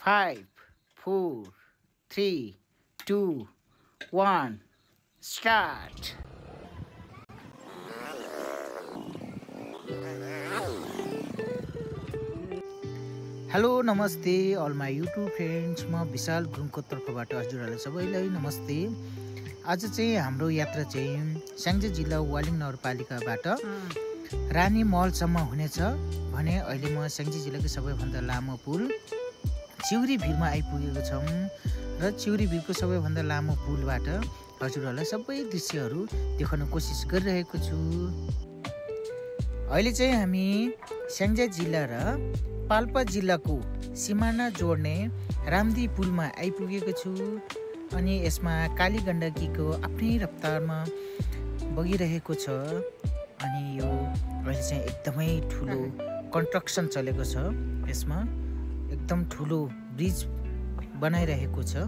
5, 4, 3, 2, 1, start. Hello नमस्ते all my YouTube friends, म विशाल गुरुङको तर्फबाट हजुरहरूलाई सबैलाई नमस्ते। आज चाहिँ हाम्रो यात्रा चाहिँ स्याङ्जा जिल्ला वालिङ नगरपालिकाबाट रानी महलसम्म हुनेछ भने अहिले म स्याङ्जा जिल्लाको सबैभन्दा लामो पुल चिउरी भिरमा आइपुगेको छौँ र चिउरी भिरको सबैभन्दा लामो पुलबाट हजुरहरूलाई सबै दृश्यहरू देखाउन कोसिस गरिरहेको छु। अहिले चाहिँ हामी स्याङ्जा जिल्ला र पाल्पा जिल्लाको सिमाना जोड्ने रामदी पुलमा आइपुगेको छु अनि यसमा काली गण्डकीको आफ्नै रफ्तारमा बगिरहेको छ अनि यो अहिले चाहिँ एकदमै ठुलो कन्स्ट्रक्सन चलेको छ। यसमा एकदम ठुलो ब्रिज बनाइरहेको छ।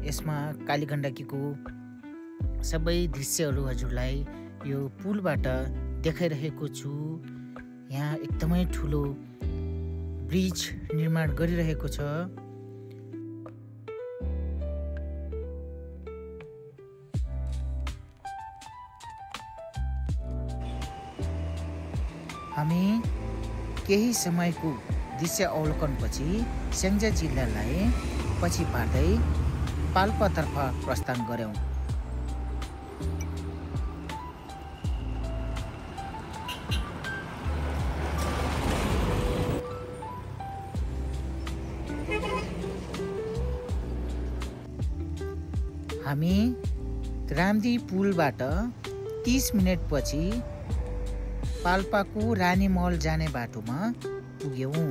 यसमा काली गण्डकीको सबै दृश्यहरू हजुरलाई यो पुलबाट देखाइरहेको छु। यहाँ एकदमै ठुलो ब्रिज निर्माण गरिरहेको छ। हामी केही समयको दृश्य अवलोकनपछि स्याङ्जा जिल्लालाई पछि पार्दै पाल्पातर्फ प्रस्थान गर्यौं। हामी रामदी पुलबाट 30 मिनेट पछि पाल्पाको रानी महल जाने बाटोमा पुग्यौं।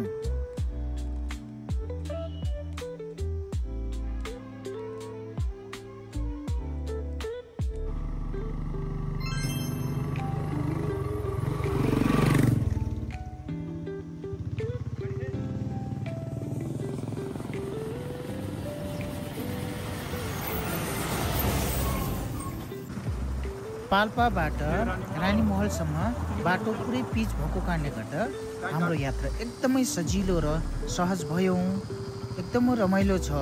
पाल्पाबाट रानी महलसम्म बाटो पुरै पिच भएको कारणले गर्दा हाम्रो यात्रा एकदमै सजिलो र सहज भयो। एकदमै रमाइलो छ।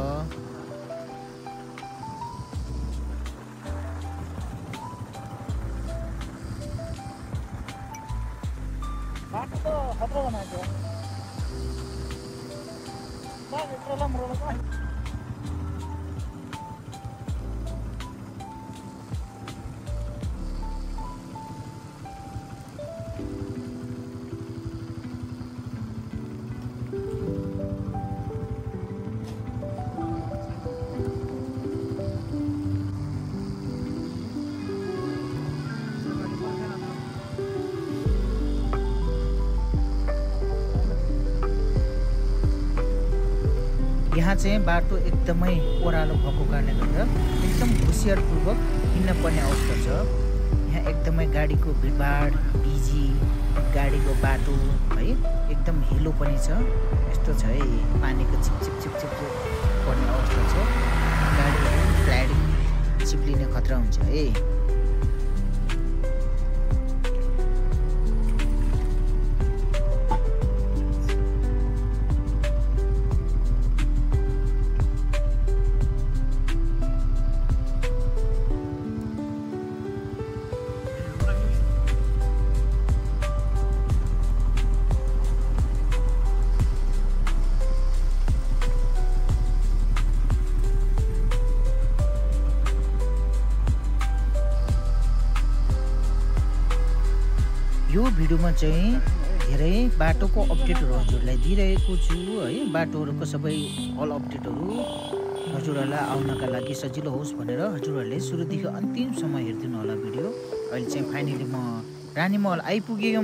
यहाँ चाहिँ बाटो एकदमै ओह्रालो भएको कारणले गर्दा एकदम होसियारपूर्वक हिँड्न पर्ने अवस्था छ। यहाँ एकदमै गाडीको भिडभाड, बिजी गाडीको बाटो है, एकदम हिलो पनि छ। यस्तो छ है, पानीको छिपछिप छिपछिप पर्ने अवस्था छ। गाडीहरू स्लाइडिङ चिप्लिने खतरा हुन्छ है। यो भिडियोमा चाहिँ धेरै बाटोको अपडेटहरू हजुरलाई दिइरहेको छु है। बाटोहरूको सबै अल अपडेटहरू हजुरहरूलाई आउनका लागि सजिलो होस् भनेर हजुरहरूले सुरुदेखि अन्तिमसम्म हेरिदिनु होला भिडियो। अहिले चाहिँ फाइनली म रानी महल आइपुगेँ।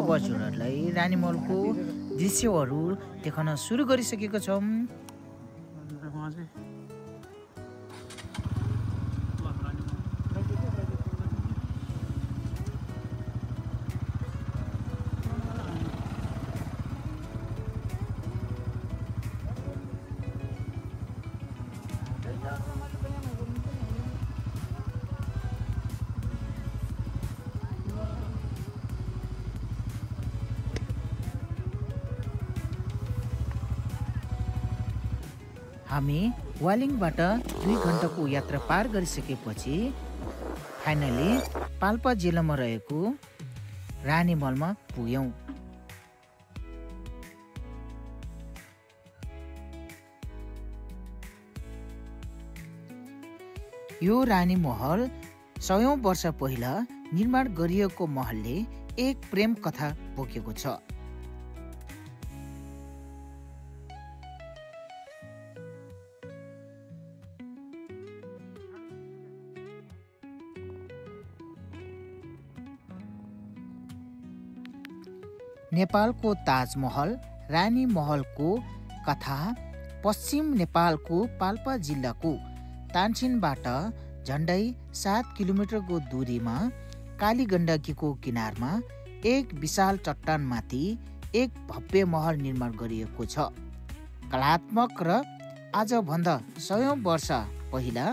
अब हजुरहरूलाई रानी महलको दृश्यहरू देखाउन सुरु गरिसकेको छौँ। हामी वालिङबाट 2 घण्टाको यात्रा पार गरिसकेपछि फाइनली पाल्पा जिल्लामा रहेको रानीमहलमा पुग्यौं। यो रानीमहल 100औं वर्ष पहिला निर्माण गरिएको महलले एक प्रेम कथा बोकेको छ। नेपालको ताजमहल रानी महलको कथा पश्चिम नेपालको पाल्पा जिल्लाको तानसिनबाट झन्डै 7 किलोमिटरको दूरीमा काली गण्डकीको किनारमा एक विशाल चट्टानमाथि एक भव्य महल निर्माण गरिएको छ। कलात्मक र आजभन्दा 100औं वर्ष पहिला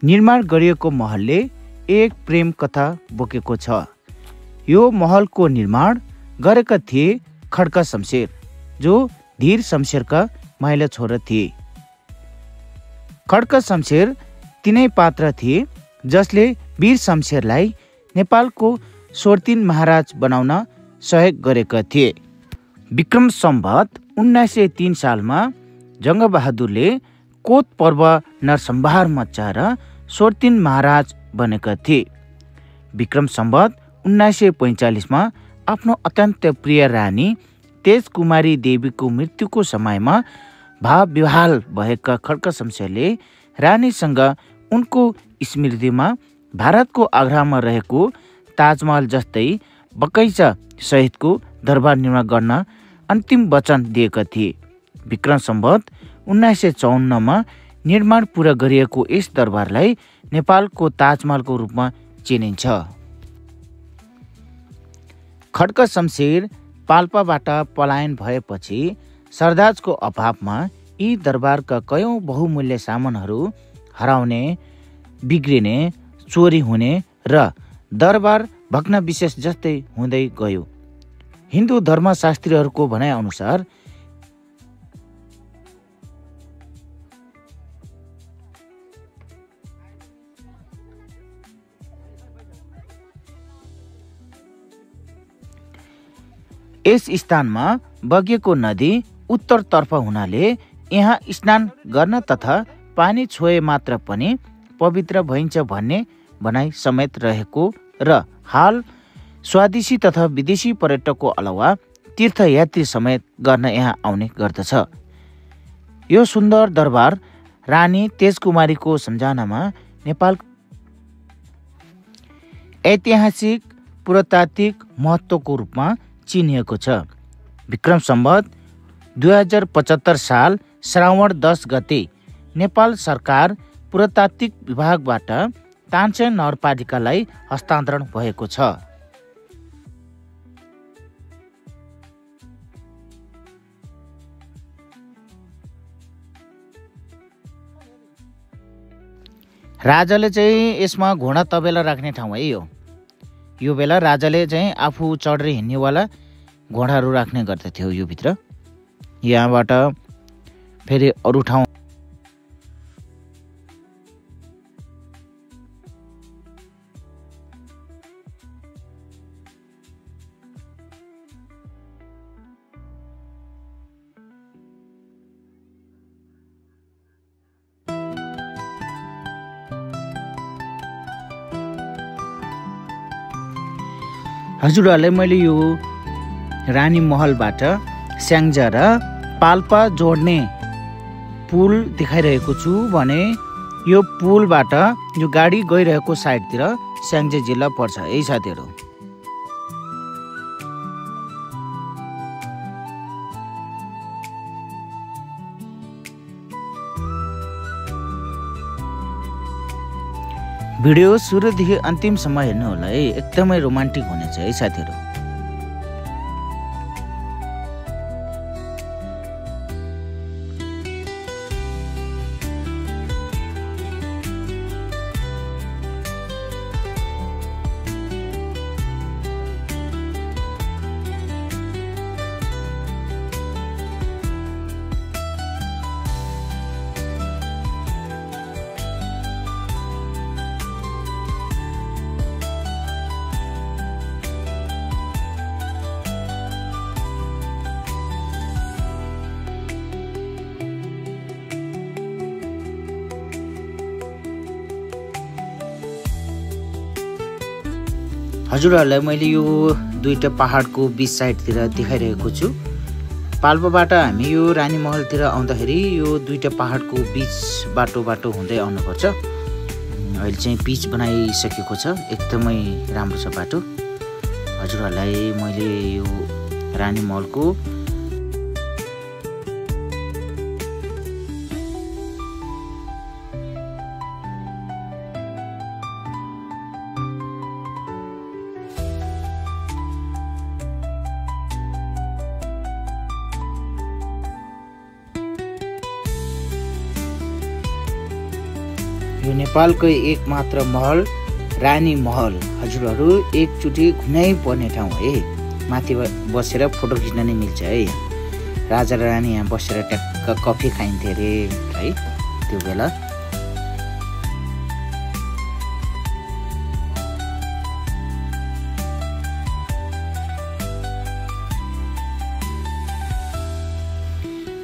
निर्माण गरिएको महलले एक प्रेम कथा बोकेको छ। यो महलको निर्माण गरेका थिए खड्का शमशेर, जो धीर शमशेरका माइला छोरा थिए। खड्का शमशेर तिनै पात्र थिए जसले वीर शमशेरलाई नेपालको 14 महाराज बनाउन सहयोग गरेका थिए। विक्रम सम्वत 1903 सालमा जङ्गबहादुरले कोत पर्व नरसंहार मचाएर 14 महाराज बनेका थिए। विक्रम सम्वत 1945 आफ्नो अत्यन्त प्रिय रानी तेजकुमारी देवीको मृत्युको समयमा भाव विह्वल भएका खड्का शमशेरले रानीसँग उनको स्मृतिमा भारतको आग्रामा रहेको ताजमहल जस्तै बगैँचा सहितको दरबार निर्माण गर्न अन्तिम वचन दिएका थिए। विक्रम सम्वत 1954 निर्माण पुरा गरिएको यस दरबारलाई नेपालको ताजमहलको रूपमा चिनिन्छ। खड्का शमशेर पाल्पाबाट पलायन भएपछि सरदाजको अभावमा यी दरबारका कयौं बहुमूल्य सामानहरू हराउने, बिग्रिने, चोरी हुने र दरबार भग्न विशेष जस्तै हुँदै गयो। हिन्दू धर्मशास्त्रीहरूको भनाइ अनुसार यस स्थानमा बगेको नदी उत्तरतर्फ हुनाले यहाँ स्नान गर्न तथा पानी छोए मात्र पनि पवित्र भइन्छ भन्ने भनाइ समेत रहेको र हाल स्वदेशी तथा विदेशी पर्यटकको अलावा तीर्थयात्री समेत गर्न यहाँ आउने गर्दछ। यो सुन्दर दरबार रानी तेजकुमारीको सम्झनामा नेपाल ऐतिहासिक पुरातात्विक महत्त्वको रूपमा चिनिएको छ। विक्रम सम्वत 2075 साल श्रावण 10 गते नेपाल सरकार पुरातात्विक विभागबाट तानसेन नगरपालिकालाई हस्तान्तरण भएको छ। राजाले चाहिँ यसमा घोडा तबेला राख्ने ठाउँ है यो बेला राजाले चाहिँ आफू चढेर हिँड्नेवाला घोडाहरू राख्ने गर्दथ्यो यो भित्र। यहाँबाट फेरि अरू ठाउँ हजुरहरूलाई मैले यो रानी महलबाट स्याङ्जा र पाल्पा जोड्ने पुल देखाइरहेको छु भने यो पुलबाट यो गाडी गइरहेको साइडतिर स्याङ्जा जिल्ला पर्छ है साथीहरू। भिडियो सुरुदेखि अन्तिमसम्म हेर्नु होला है, एकदमै रोमान्टिक हुनेछ है साथीहरू। हजुरहरूलाई मैले यो दुईटा पहाडको बीच साइडतिर देखाइरहेको छु। पाल्पाबाट हामी यो रानी महलतिर आउँदाखेरि यो दुईटा पहाडको बीच बाटो हुँदै आउनुपर्छ। अहिले चाहिँ पिच बनाइसकेको छ, एकदमै राम्रो छ बाटो। हजुरहरूलाई मैले यो रानी महलको यो नेपालकै एक मात्र महल रानी महल हजुरहरू एकचोटि घुम्नै पर्ने ठाउँ है। माथि बसेर फोटो खिच्न नै मिल्छ है। राजा र रानी यहाँ बसेर ट्याक्क कफी खाइन्थे अरे है त्यो बेला।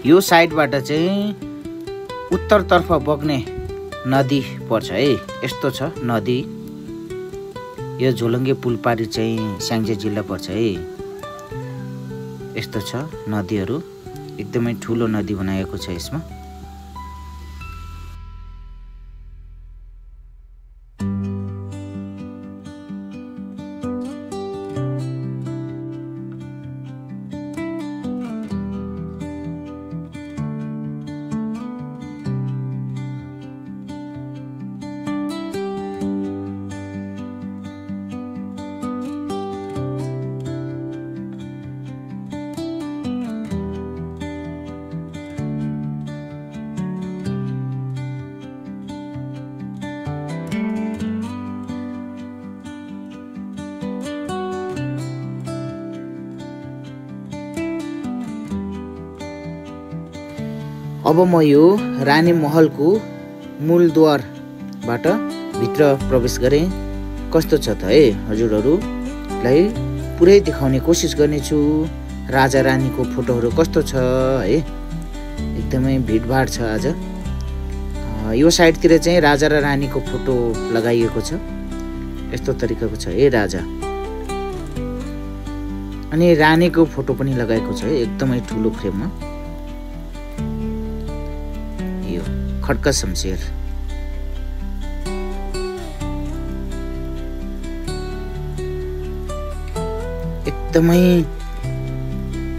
यो साइडबाट चाहिँ उत्तरतर्फ बग्ने नदी पर्छ है। यस्तो छ नदी। यो झोलुङ्गे पुलपारी चाहिँ स्याङ्जे जिल्ला पर्छ है। यस्तो छ नदीहरू, एकदमै ठुलो नदी बनाएको छ यसमा। अब म यो रानी महलको मूलद्वारबाट भित्र प्रवेश गरेँ। कस्तो छ त है, हजुरहरूलाई पुरै देखाउने कोसिस गर्नेछु। राजा रानीको फोटोहरू कस्तो छ है, एकदमै भिडभाड छ आज। यो साइडतिर चाहिँ राजा र रानीको फोटो लगाइएको छ। यस्तो तरिकाको छ है राजा, अनि रानीको फोटो पनि लगाएको छ है एकदमै ठुलो फ्रेममा। यो खड्का शमशेर, एकदमै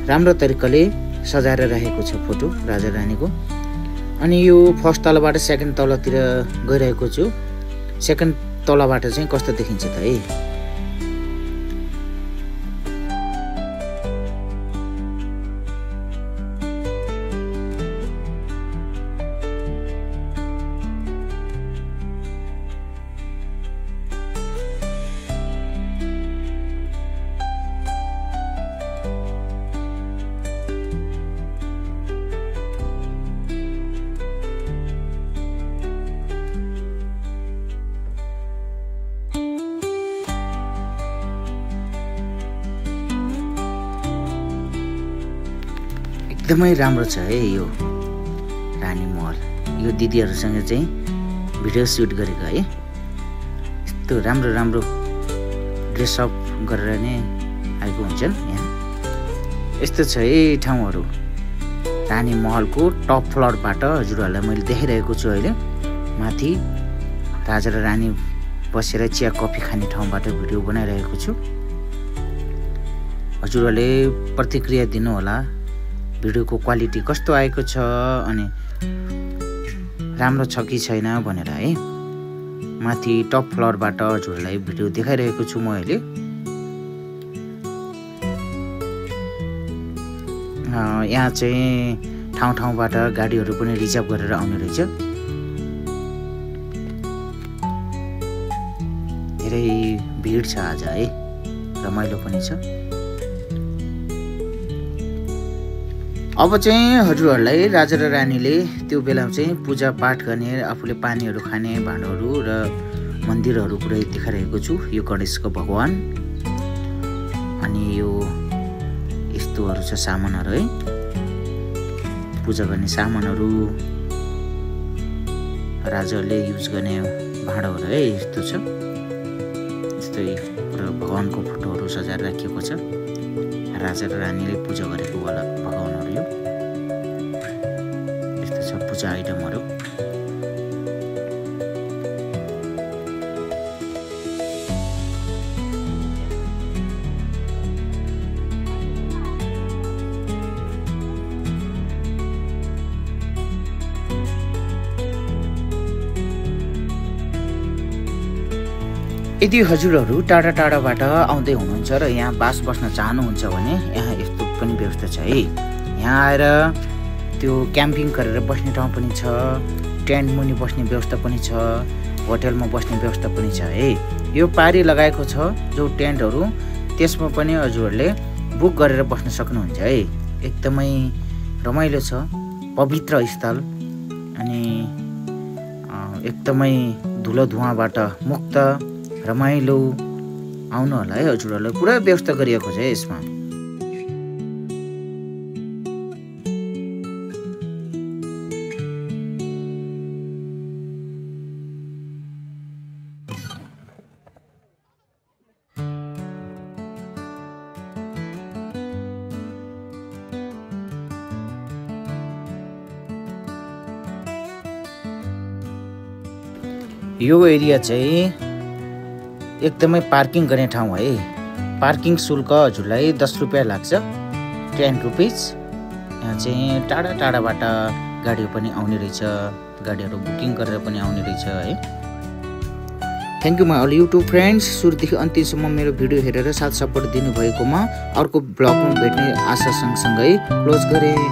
राम्रो तरिकाले सजाएर राखेको छ फोटो राजा रानीको। अनि यो फर्स्ट तलाबाट सेकेन्ड तलातिर गइरहेको छु। सेकेन्ड तलाबाट चाहिँ कस्तो देखिन्छ त है। एकदमै राम्रो छ है यो रानी महल। यो दिदीहरूसँग चाहिँ भिडियो सुट गरेको है। यस्तो राम्रो राम्रो ड्रेसअप गरेर नै आएको हुन्छन् यहाँ। यस्तो छ है ठाउँहरू। रानी महलको टप फ्लोरबाट हजुरहरूलाई मैले देखाइरहेको छु अहिले। माथि राजा र रानी बसेर चिया कफी खाने ठाउँबाट भिडियो बनाइरहेको छु। हजुरहरूले प्रतिक्रिया दिनु होला, भिडियोको क्वालिटी कस्तो आएको छ अनि राम्रो छ कि छैन भनेर है। माथि टप फ्लोरबाट हजुरहरूलाई भिडियो देखाइरहेको छु म अहिले। यहाँ चाहिँ ठाउँ ठाउँबाट गाडीहरू पनि रिजर्भ गरेर आउने रहेछ। धेरै भिड छ आज है, रमाइलो पनि छ। अब चाहिँ हजुरहरूलाई राजा र रानीले त्यो बेला चाहिँ पूजा पाठ गर्ने, आफूले पानीहरू खाने भाँडोहरू र मन्दिरहरू पुरै देखाइरहेको छु। यो गणेशको भगवान, अनि यो यस्तोहरू छ सामानहरू है, पूजा गर्ने सामानहरू, राजाले युज गर्ने भाँडाहरू है। यस्तो छ, यस्तै पुरा भगवानको फोटोहरू सजाएर राखिएको छ। राजा र रानीले पूजा गरेको वाला भगवानहरू यो यस्तो छ पूजा आइटमहरू। यदि हजुरहरू टाढा टाढाबाट आउँदै हुनुहुन्छ र यहाँ बास बस्न चाहनुहुन्छ भने यहाँ यस्तो पनि व्यवस्था छ है। यहाँ आएर त्यो क्याम्पिङ गरेर बस्ने ठाउँ पनि छ, टेन्ट मुनि बस्ने व्यवस्था पनि छ, होटलमा बस्ने व्यवस्था पनि छ है। यो पारी लगाएको छ जो टेन्टहरू, त्यसमा पनि हजुरहरूले बुक गरेर बस्न सक्नुहुन्छ है। एकदमै रमाइलो छ, पवित्र स्थल अनि एकदमै धुलो धुवाँबाट मुक्त रमाइलो। आउनु होला है हजुरहरूलाई, पुरा व्यवस्था गरिएको छ यसमा। यो एरिया चाहिँ एकदमै पार्किङ गर्ने ठाउँ है। पार्किङ शुल्क हजुरलाई 10 रुपियाँ लाग्छ, 10 रुपिज। यहाँ चाहिँ टाढा टाढाबाट गाडीहरू पनि आउने रहेछ, गाडीहरू बुकिङ गरेर पनि आउने रहेछ है। Thank you my all YouTube friends. सुरुदेखि अन्तिमसम्म मेरो भिडियो हेरेर साथ सपोर्ट दिनुभएकोमा अर्को ब्लगमा भेट्ने आशा सँगसँगै क्लोज गरेँ।